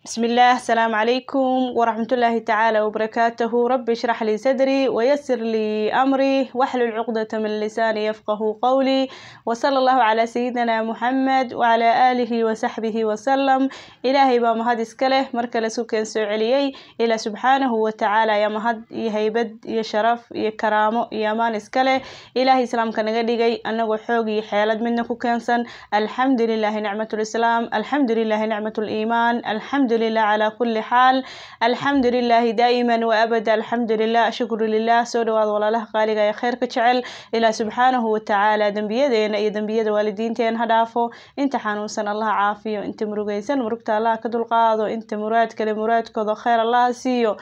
بسم الله. السلام عليكم ورحمة الله تعالى وبركاته. رب اشرح لي صدري ويسر لي أمري واحلل عقدة من لساني يفقه قولي، وصلى الله على سيدنا محمد وعلى آله وصحبه وسلم. إلهي baa mahad iska leh marka la sukeen soo celiyey. Ilaa subxaanahu watacaala ayaa mahad iyo haybad iyo sharaf iyo karaamo iyo amaan iska leh. Ilaahay islaamka naga dhigay anagoo xoog iyo xeelad midna ku keensan. Alxamdu lilahi nicmat lislaam, alxamdu lilahi nicmat liimaan, alxamdu lilah calaa kulli xaal, alxamdu lilahi daa'iman wa abada, alxamdu lilah, shukru lilah. Soo dhawaada walaalaha qaaliga ee khayrka jecel. Ilaah subxaanahu watacaala dembiyadeena iyo dembiyada waalidiinteena ha dhaafo. Inta xanuunsan Allah caafiyo, inta murugaysan murugta Allah ka dulqaado, inta muraad kale muraadkooda khayr Allah siiyo,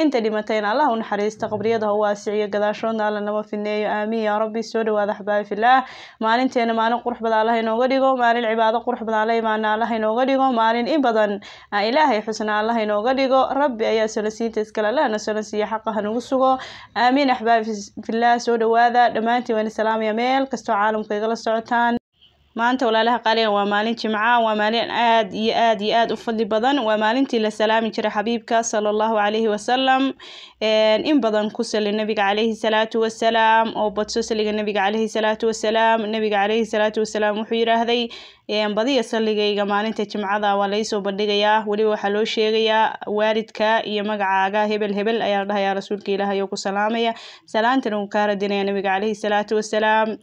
inta dhimatayna Allah u naxariista, qabriyada ha u waasiciyo, gadaashoodna Alla nama fineeyo. Aamiin yaa rabbi. Soo dhawaada axbaabi filaah. Maalinteena maalin qurux badan Allah inooga dhigo, maalin cibaado qurux badan la imaana Allah inooga dhigo, maalin in badan aan Ilaahay xusna Allah inooga dhigo. Rabbi ayaa solosiinta iskale, Allahna solosiiya, xaqa ha nagu sugo. Aamiin. Axbaabi filaah, soo dhawaada dhammaantiin, waan salaamaya meel kastoo caalamka igala socotaan. Maanta walaalaha qaaliga waa maalin Jimca, waa maalin aad iyo aad iyo aad u fadli badan, waa maalintii la salaami jiray xabiibka sala allahu calayhi wasalam. In badan ku sali nabiga calayhi salaatu wasalaam oo badso saliga nabiga calayhi salaatu wasalaam. Nabiga calayhi salaatu wasalaam wuxuu yidhaahday: "Badiya salligayga maalinta Jimcada, waa laysoo bandhigayaa." Weliba waxaa loo sheegayaa waalidka iyo magacaaga, hebel hebel ayaa la dhahayaa, rasuulka Ilaahay oo ku salaamaya, salaantana uu kaa radinaya nabiga calayhi salaatu wasalaam.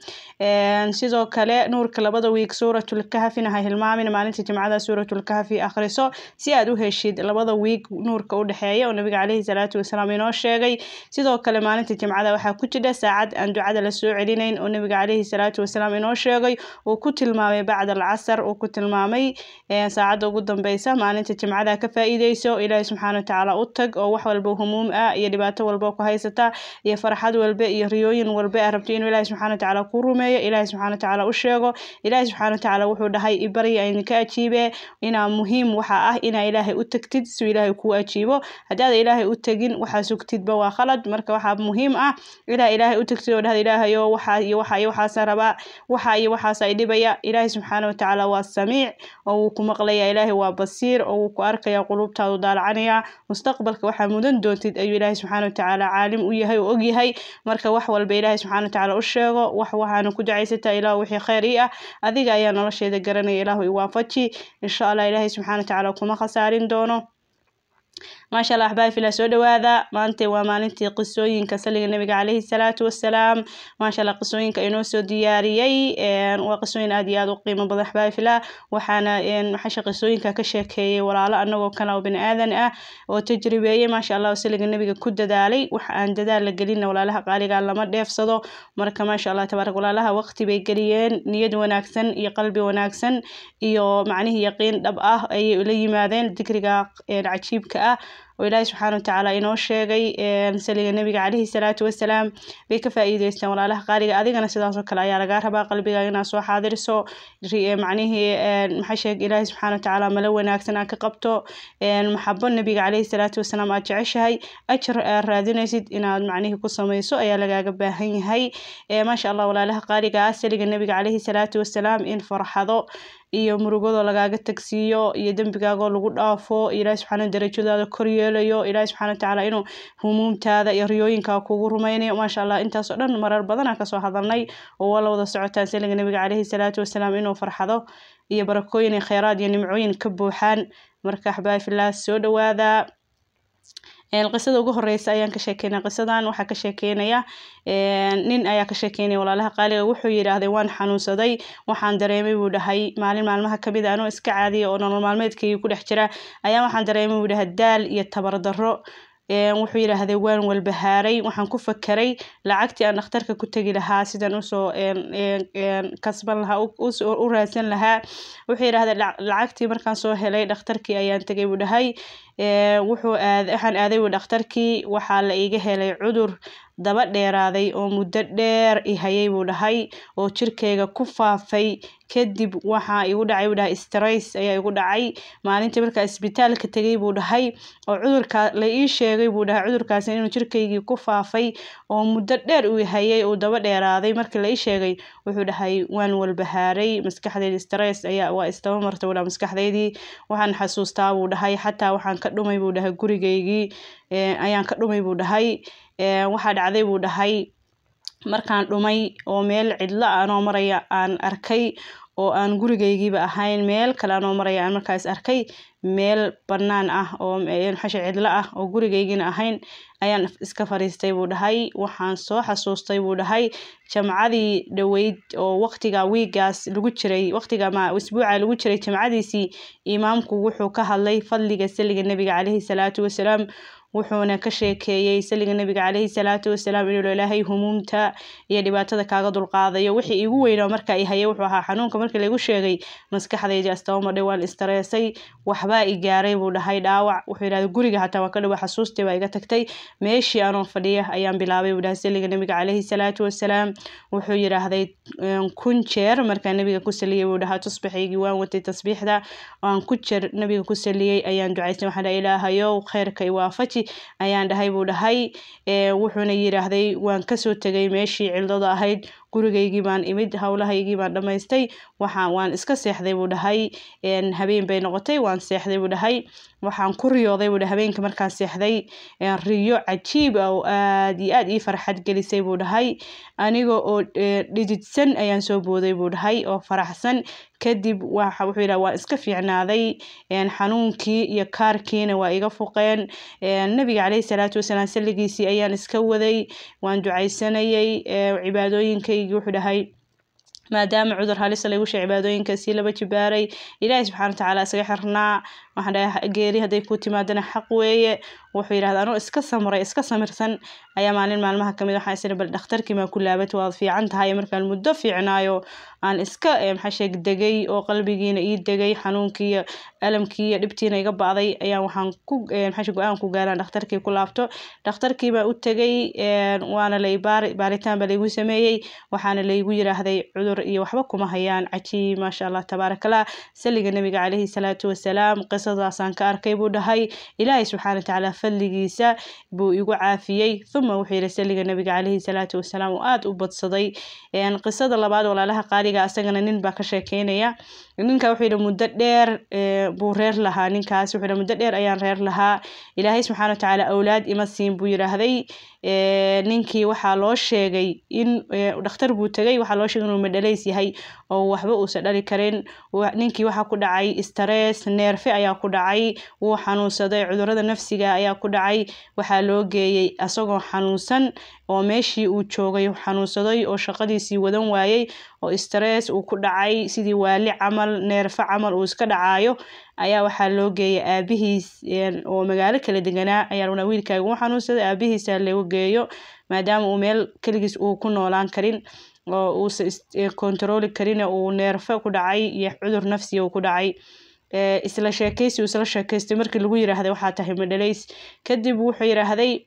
Sidoo kale nuurka labada wiig Suuratulkahfina ha hilmaamin. Maalinta Jimcada Suuratulkahfi akhriso si aad u heshid labada wiig nuurka u dhexeeya oo nabiga calayhi salaatu wasalaam inoo sheegay. Sidoo kale maalinta Jimcada waxaa ku jira saacad aan ducada la soo celinayn oo nabiga calayhi salaatu wasalaam inoo sheegay, uu ku tilmaamay bacda alcasar, uu ku tilmaamay saacadda ugu dambeysa maalinta Jimcada. Ka faa'iideyso, Ilaahi subxaana watacaala u tag oo wax walba humuum ah iyo dhibaato walba ku haysata iyo farxad walba iyo riyooyin walba aad rabto inuu Ilaahi subxaana watacaala ku rumeeyo, Ilaahi subxaana watacaala u sheego. Ilaahi subxaana watacaala wuxuu dhahay: "Ibarya, idinka ajiibe." Inaa muhiim waxa ah inaa Ilaahay u tagtid si Ilaahay kuu ajiibo. Haddaada Ilaahay u tagin, waxaa sugtidba waa khalad. Marka waxaa muhiim ah inaa Ilaahay u tagtid oo dhahda: "Ilaahayo, waxaa iyo waxaa iyo waxaasaan rabaa, waxa iyo waxaas ay dhibaya." Ilaahay subxaana watacaala waa samiic oo wuu ku maqlaya. Ilaahay waa basiir oo wuu ku arkaya, quluubtaadu daalacanaya. Mustaqbalka waxaa mudan doontid ayuu Ilaahay subxaana watacaala caalim u yahay oo og yahay. Marka wax walba Ilaahay subxaana watacaala u sheego, wax waxaana ku ducaysataa: "Ilaah, wixii khayr ii ah adiga ayaa nolosheeda garanaya, Ilaahu iwaafaji." Insha Allah Ilaahay subxaana watacaala kuma khasaarin doono. Maasha Allah, axbaabi fillah, soo dhawaada. Maanta waa maalintii qisooyinka saliga nabiga calayhi salaatu wasalaam. Maasha Allah, qisooyinka inoo soo diyaariyey waa qisooyin aad iyo aad u qiimo badan, axbaabi fillah. Waxaana maxasha qisooyinka ka sheekeeyey walaalo anagoo kale oo bini aadan ah oo tajribeeyey, maasha Allah, saliga nabiga ku dadaalay. Wax aan dadaal la gelinna, walaalaha qaaliga, lama dheefsado. Marka maasha Allah tabaarak, walaalaha waqti bay geliyeen, niyad wanaagsan iyo qalbi wanaagsan iyo macnihii yaqiin dhab ah ayay ula yimaadeen dikriga cajiibka ah oo Ilaahi subxaana watacaala inoo sheegay, saliga nabiga calayhi salaatu wasalaam bay ka faa'iideysteen walaalaha qaaliga. Adigana sidaasoo kale ayaa lagaa rabaa, qalbigaaga inaad soo xaadiriso, macnihii maxaa sheeg, Ilaahi subxaana watacaala malo wanaagsan aad ka qabto, maxabo nabiga calayhi salaatu wasalaam aad jeceshahay, ajar aad raadinaysid inaad macnihii ku samayso ayaa lagaaga baahan yahay. Maasha Allah, walaalaha qaaliga ah, saliga nabiga calayhi salaatu wasalaam in farxado iyo murugadoo lagaaga tagsiiyo iyo dembigaagoo lagu dhaafo, Ilaahi subxaana darajadaada kor yeelayo, Ilaahi subxaana watacaala inuu humuumtaada iyo riyooyinkaa kugu rumaynayo. Maasha Allah, intaasoo dhan marar badan aan kasoo hadalnay oo waa la wada socotaan saliga nabiga calayhi salaatu wasalaam inuu farxado iyo barakooyin iyo kheyraad iyo nimcooyin ka buuxaan. Marka axbaabi fillah, soo dhawaada. Qisada ugu horeysa ayaan ka sheekeynaya. Qisadan waxaa ka sheekeynaya nin ayaa ka sheekeynaya, walaalaha qaaliga. Wuxuu yidhaahday: "Waan xanuunsaday. Waxaan dareemay," buu dhahay, "maalin maalmaha kamid a, anoo iska caadiya oo nolol maalmeedkayga ku dhex jira ayaa waxaan dareemay," buu dhahay, "daal iyo tabar darro." Wuxuu yidhaahday: "Waan walbahaaray. Waxaan ku fakeray lacagtii aan dhakhtarka ku tegi lahaa sidaan usoo kasban lahaa, u raadsan lahaa." Wuxuu yidhahday: "Lacagtii markaan soo helay, dhakhtarkii ayaan tegay," buu dhahay. "Wuxuu aad waxaan aaday," buu, "dhakhtarkii. Waxaa la iiga helay cudur daba dheeraaday oo muddo dheer i hayay, buu dhahay, oo jirkeyga ku faafay. Kadib waxaa igu dhacay, buu dhahay, stress ayaa igu dhacay. Maalintii markaa isbitaalka tegay, buu dhahay, oo cudurka la ii sheegay, buu dhahay, cudurkaasi inuu jirkaygii ku faafay oo muddo dheer uu hayay, uu daba dheeraaday, markii la ii sheegay, wuxuu dhahay, waan walbahaaray, maskaxdaydi stress ayaa waa isdaba martay, buu dhahay, maskaxdaydii. Waxaan xasuustaa, buu dhahay, xataa waxaan ka dhumay, buu dhahay, gurigaygii ayaan ka dhumay, buu dhahay. Waxaa dhacday, buu dhahay, markaan dhumay oo meel cidlo ah anoo maraya aan arkay, oo aan gurigaygiiba ahayn, meel kale anoo maraya aan markaas arkay meel banaan ah oo xasha cidlo ah oo gurigaygiina ahayn, ayaan iska fariistay, buu dhahay. Waxaan soo xasuustay, buu dhahay, jamcadii dhaweyd oo waqtiga wiigaas lagu jiray, waqtiga ma isbuuca lagu jiray, jamcadiisii imaamku wuxuu ka hadlay fadliga saliga Nabiga caleyhi salaatu wasalaam, wuxuuna ka sheekeeyey saliga Nabiga caleyhi salaatu wasalaam inuu Ilaahay humuumta iyo dhibaatada kaaga dulqaadayo. Wixii igu weynaa marka i hayay wuxuu ahaa xanuunka. Markii lagu sheegay, maskaxdayda astaba madhay, waan istareesay, waxbaa i gaaray, buu dhahay, dhaawac. Wuxuu yidhahday, guriga hataa waa ka dhawa, xasuustii baa iga tagtay. Meeshii anoo fadhiya ayaan bilaabay, buu dhahay, saliga Nabiga caleyhi salaatu wasalaam. Wuxuu yidhaahday, 1000 jeer markaa Nabiga ku saliyay, buu dhahaa, tusbaxaygii waan watay, tasbiixda aan ku jeer Nabiga ku saliyay ayaan ducaystay. Waxaan dhahay, Ilaahayow, khayrka i waafaji, ayaan dhahay, buu dhahay. Wuxuuna yidhaahday, waan kasoo tegay meeshii cildada ahayd, gurigaygii baan imid, howlahaygii baan dhamaystay, waxaan waan iska seexday, buu dhahay. Habeen bay noqotay, waan seexday, buu dhahay. Waxaan ku riyooday, buu dhahay, habeenkii markaan seexday, riyo cajiib ah oo aad iyo aad ii farxad gelisay, buu dhahay. Aniga oo dhididsan ayaan soo booday, buu dhahay, oo faraxsan. Kadib waxa wuxuu yidhaha, waan iska fiicnaaday, xanuunkii iyo kaarkiina waa iga fuqeen. Nabiga caleyhi salaatu wasalaam salligiisii ayaan iska waday, waan ducaysanayay cibaadooyinkaygii. Wuxuu dhahay, maadaama cudur halis lagu sheegay, cibaadooyinka sii laba jibaaray, Ilaahay subxaana watacaala isaga xirnaa. Waxaan dhahay, geeri hadday ku timaadana xaq weeye. Wuxuu yidhahda, anoo iska samray, iska samirsan, ayaa maalin maalmaha kamid waxaan isiri, bal dhakhtarkii maa ku laabat, waad fiican tahay. Markaan muddo fiicnaayo, aan iska maxaa sheeg degay oo qalbigiina ii degay, xanuunkii iyo alamkii iyo dhibtiina iga ba'day, ayaan waxaan ku maxaa sheeg go-aan ku gaaraan dhakhtarkii ku laabto. Dhakhtarkii baa u tegay, waana lay baaritaan baa laygu sameeyey, waxaana laygu yiraahday, cudur iyo waxba kuma hayaan. Cajiib, maasha Allah, tabaarakallah. Saliga Nabiga caleyhi salaatu wasalaam qisadaasaan ka arkay, buu dhahay. Ilaahay subxaana watacaala fadligiisa buu igu caafiyey. Uma wuxuu yidhi, saliga Nabiga caleyhi salaatu wasalaam oo aada u badsaday. Qisada labaad, walaalaha qaaliga, asagana nin baa ka sheekeynaya. Ninka wuxuu yidhi, muddo dheer buu reer lahaa ninkaas. Wuxuu yidhi, muddo dheer ayaan reer lahaa, Ilaahay subxaana watacaala awlaad ima siin, buu yidhaahday. Ninkii waxaa loo sheegay in dhakhtar buu tegay, waxaa loo sheegay inuu madhalays yahay oo waxba uusan dhali karin. Ninkii waxaa ku dhacay stress, neerfe ayaa ku dhacay, wuu xanuunsaday, cudurada nafsiga ayaa ku dhacay. Waxaa loo geeyey asagoo xanuunsan oo meeshii uu joogay xanuunsaday oo shaqadiisii wadan waayey oo stress uu ku dhacay, sidii waali camal, neerfe camal uu iska dhacaayo, ayaa waxaa loo geeyay aabihiis oo magaalo kala deganaa. Ayaa lagu wiilkaaga uu xanuunsaday, aabihiisa lagu geeyo, maadaama uu meel keligiis uu ku noolaan karin oo uusan kontarooli karin, uu neerfe ku dhacay iyo cudur nafsiga uu ku dhacay. Isla sheekaysi uu isla sheekaystay markii lagu yiraahday, waxaa tahay madhalays, kadib wuxuu yiraahday,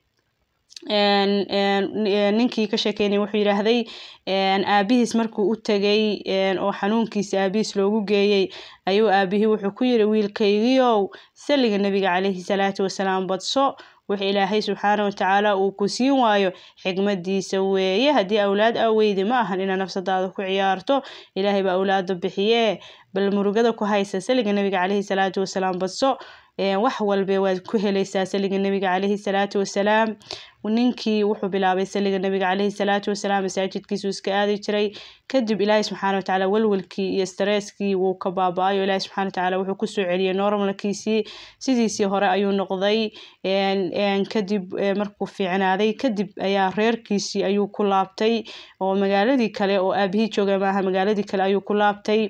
ninkii ka sheekeynay wuxuu yiraahday, aabihiis markuu u tegay oo xanuunkiisa aabihiis loogu geeyey, ayuu aabihii wuxuu ku yiri, wiilkaygiiow, saliga Nabiga caleyhi salaatu wasalaam badso. Wix Ilaahay subxaana watacaala uu ku siin waayo xigmadiisa weeye. Haddii awlaad aa weydi, ma ahan inaad nafsadaada ku ciyaarto, Ilaahay baa awlaada bixiyee. Bal murugada ku haysa, saliga Nabiga caleyhi salaatu wasalaam badso, wax walbe waad ku helaysaa saliga Nabiga caleyhi salaatu wasalaam. Ninkii wuxuu bilaabay saliga Nabiga caleyhi salaatu wasalaam, masaajidkiisuu iska aadi jiray. Kadib Ilaahay subxaana watacaala walwalkii iyo stresskii wuu ka baaba-ayo. Ilaahay subxaana watacaala wuxuu kusoo celiyey normalkiisii, sidiisii hore ayuu noqday. Kadib markuu fiicnaaday kadib ayaa reerkiisii ayuu ku laabtay, oo magaaladii kale oo aabihii jooga maaha, magaaladii kale ayuu ku laabtay.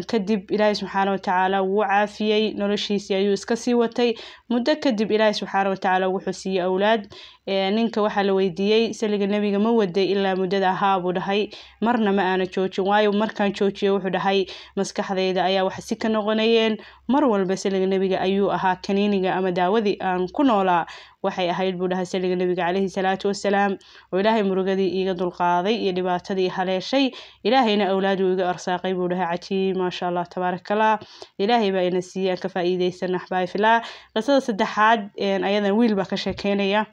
Kadib Ilaahay subxaana watacaala wuu caafiyey, noloshiisii ayuu iska sii watay. Muddo kadib Ilaahay subxaana watacaala wuxuu siiyey awlaad. Ninka waxaa la weydiiyey saliga nabiga ma waday ilaa muddada ahaa buu dhahay, marna ma aana joojin, waayo markaan joojiyo wuxuu dhahay maskaxdayda ayaa wax si ka noqonayeen. Mar walba saliga nabiga ayuu ahaa kaniiniga ama daawadii aan ku noolaa waxay ahayd buu dhahay saliga nabiga calayhi salaatu wasalaam, oo ilaahay murugadii iiga dulqaaday iyo dhibaatadii haleeshay, ilaahayna awlaad uu iga arsaaqay buu dhahay. Cajiib, maasha allah, tabaarakallah, ilaahay baa ina siiyey, aan ka faa'iideysan axbaabi fillah. Qisada saddexaad ayadan wiil baa ka sheekeynaya.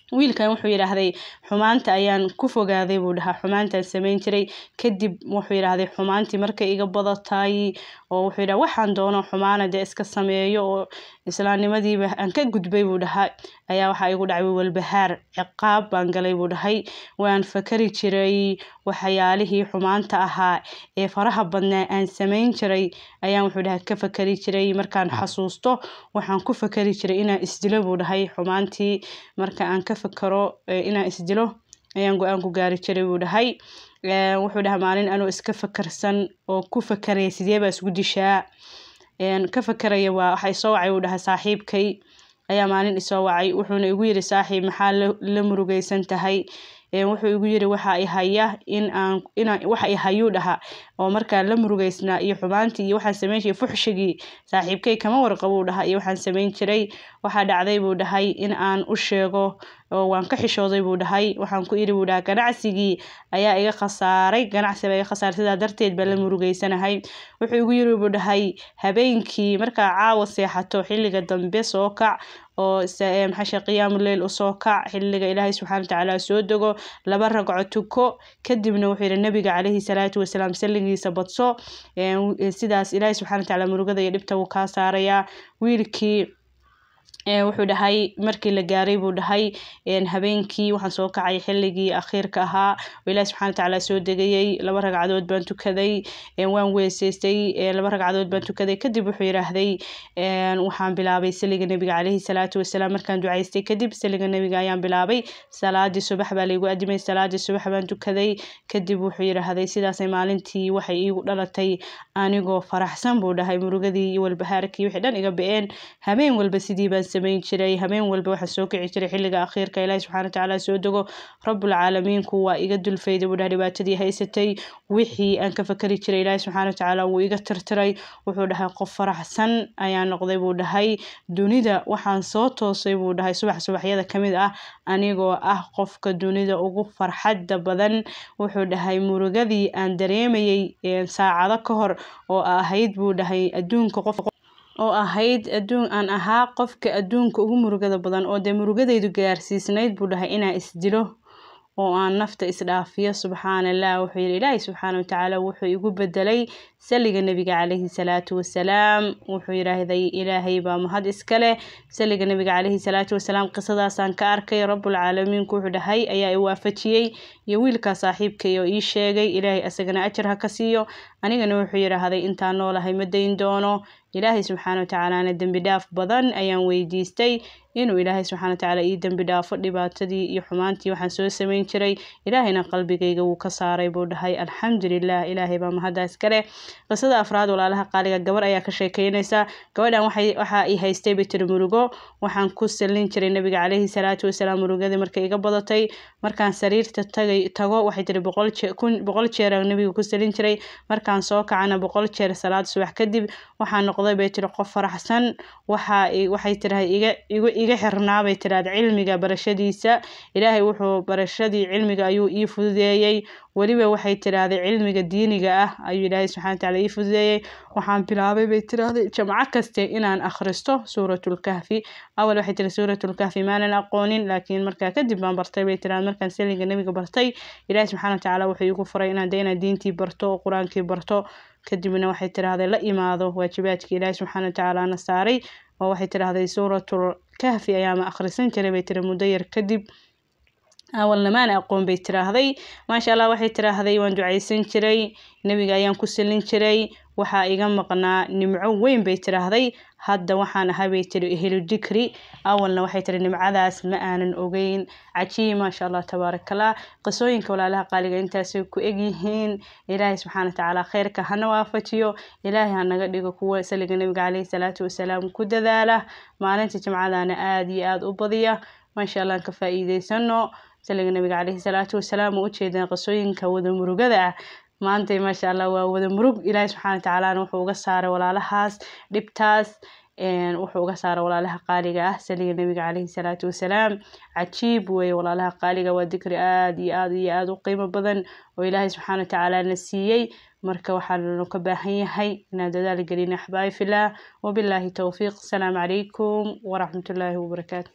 Wiilkan wuxuu yidhaahday xumaanta ayaan ku fogaaday buu dhahaa, xumaantaan samayn jiray. Kadib wuxuu yidhaahday xumaantii markay iga badatay oo wuxuu yidhaha waxaan doono xumaana dee iska sameeyo oo islaamnimadiiba aan ka gudbay buu dhahaa, ayaa waxaa igu dhacay walbahaar, ciqaab baan galay buu dhahay. Waan fakari jiray waxyaalihii xumaanta ahaa ee faraha badnaa aan samayn jiray ayaan wuxuu dhahay ka fakari jiray. Markaan xasuusto waxaan ku fakari jiray inaan isdilo buu dhahay. Xumaantii marka aan ka fakaro inaan isdilo ayaan go-aan ku gaari jiray buu dhahay. Wuxuu dhahay maalin anuu iska fakarsan oo ku fakaraya sidee baa isku dishaa ka fakaraya, waa waxa isoo wacay buu dhahay saaxiibkay ayaa maalin isoo wacay. Wuxuuna igu yiri saaxiib maxaa la murugaysan tahay? Wuxuu igu yiri waxa i haya in aan inaan waxa i hayuu dhahaa oo markaa la murugaysnaa iyo xumaantii iyo waxaan samayn jiray fuxshigii saaxiibkay kama warqabuu dhahaa iyo waxaan samayn jiray. Waxaa dhacday buu dhahay in aan u sheego oo waan ka xishooday buu dhahay. Waxaan ku iri buu dhahay ganacsigii ayaa iga khasaaray, ganacsi baa iga khasaaray, sidaa darteed baa la murugaysanahay. Wuxuu igu yiri buu dhahay habeenkii markaa caawa seexato xilliga dambe soo kac oo maxaa qiyaamu leyl u soo kac, xilliga ilaahay subxaana watacaala soo dego 2 ragco tuko. Kadibna wuxuu yidhi nabiga calayhi salaatu wasalaam salligiisa badso, sidaas ilaahay subxaana watacaala murugada iyo dhibta wuu kaa saarayaa. Wiilkii wuxuu dhahay markii la gaaray buu dhahay habeenkii waxaan soo kacay xilligii akhiirka ahaa oo ilaahay subxaana watacaala soo degayay, 2 ragcadood baan tukaday, waan weysaystay, 2 ragcadood baan tukaday. Kadib wuxuu yidhaahday waxaan bilaabay saliga nabiga calayhi salaatu wasalaam. Markaan ducaystay kadib saliga nabiga ayaan bilaabay, salaadii subax baa laygu adimay, salaadii subax baan tukaday. Kadib wuxuu yidhaahday sidaasay maalintii waxay iigu dhalatay anigoo faraxsan buu dhahay, murugadii iyo walbahaarkii wixii dhan iga ba'een. Habeen walba sidii baan samayn jiray, habeen walba waxaan soo kici jiray xilliga akhiirka ilaahay subxaana watacaala soo dego. Rabbul caalamiinku waa iga dulfayday buu dhahay dhibaatadii haysatay, wixii aan ka fakari jiray ilaahay subxaana watacaala wuu iga tirtiray. Wuxuu dhahay qof faraxsan ayaan noqday buu dhahay. Dunida waxaan soo toosay buu dhahay subax subaxyada ka mid ah anigoo ah qofka dunida ugu farxadda badan. Wuxuu dhahay murugadii aan dareemayay saacado ka hor oo ahayd buu dhahay adduunka qof oo ahayd adduun aan ahaa qofka adduunka ugu murugada badan oo dee murugadaydu gaarsiisnayd buu dhahay inaan isdilo oo aan nafta isdhaafiyo. Subxaanallah, wuxuu yidhi ilaahay subxaana watacaala wuxuu igu bedelay saliga nabiga calayhi salaatu wasalaam. Wuxuu yidhaahday ilaahay baa mahad iska leh saliga nabiga calayhi salaatu wasalaam. Qisadaasaan ka arkay rabbulcaalamiinku wuxuu dhahay ayaa i waafajiyey iyo wiilkaa saaxiibkay oo ii sheegay, ilaahay asagana ajar ha ka siiyo. Anigana wuxuu yidhaahday intaan noolahay ma dayn doono, ilaahay subxaana watacaalana dembi dhaaf badan ayaan weydiistay inuu ilaahay subxaana watacaala ii dembi dhaafo dhibaatadii iyo xumaantii waxaan soo samayn jiray, ilaahayna qalbigayga wuu ka saaray buu dhahay. Alxamdulilah, ilaahay baa mahadda iska leh. Qisada afraad walaalaha qaaliga gabar ayaa ka sheekeynaysa. Gabadhan waxa i haystay bay tiri murugo, waxaan ku salin jiray nabiga calayhi salaatu wasalaam. Murugadii markay iga badatay markaan sariirta tagay tago waxay tiri 100 jeer aan nabiga ku salin jiray, markaan soo kacana 100 jeer salaad subax kadib waxaan noqday bay tiri qof faraxsan. Waxay tirahay iga xirnaa bay tiraahday cilmiga barashadiisa, ilaahay wuxuu barashadii cilmiga ayuu ii fududeeyey. Weliba waxay tiraahday cilmiga diiniga ah ayuu ilaahay subxaana watacaala ii fududeeyey. Waxaan bilaabay bay tiraahday jamco kaste inaan akhristo suuratul kahfi. Awal waxay tiri suuratul kahfi maanan aqoonin, laakiin markaa kadib baan bartay bay tiraahday. Markaan saliga nabiga bartay ilaahay subxaana watacaala wuxuu iigu furay inaan dee inaan diintii barto oo qur-aankii barto. Kadibna waxay tiraahday la imaado waajibaadkii ilaahay subxaana watacaala na saaray oo waxay tiraahday suuratul kahfi ayaama akhrisan jiray bay tiri muddo yar kadib. Awalna maan aqoon bay tiraahday. Maasha allah, waxay tiraahday waan ducaysan jiray, nabiga ayaan ku salin jiray, waxaa iga maqnaa nimco weyn bay tiraahday. Hadda waxaan ahaa bay tiri ehlu dikri, awalna waxay tiri nimcadaas ma aanan ogeyn. Cajiib, maasha allah, tabaarakallah. Qisooyinka walaalaha qaaliga intaasay ku egyihiin. Ilaahay subxaana watacaala kheyrka hana waafajiyo, ilaahay hanaga dhigo kuwa saliga nabiga calayhi salaatu wasalaam ku dadaala, maalinta jimcadana aada iyo aada u badiya. Maasha Allah, aan ka faa'iideysano saliga nabiga caleyhi salaatu wasalaam. Oo ujeedaan qisooyinka wada murugada ah maanta, maasha Allah, waa wada murug. Ilaahi subxaana watacaala wuxuu uga saaray walaalahaas dhibtaas, wuxuu uga saaray walaalaha qaaliga ah saliga nabiga caleyhi salaatu wasalaam. Cajiib weeye, walaalaha qaaliga. Waa dikri aada iyo aada iyo aada u qiimo badan oo Ilaahay subxaana watacaala na siiyey. Marka waxaanu ka baahan yahay inaan dadaal gelino, axbaabi filah. Wabilaahi towfiiq. Asalaamu calaykum waraxmatullaahi wabarakaatu.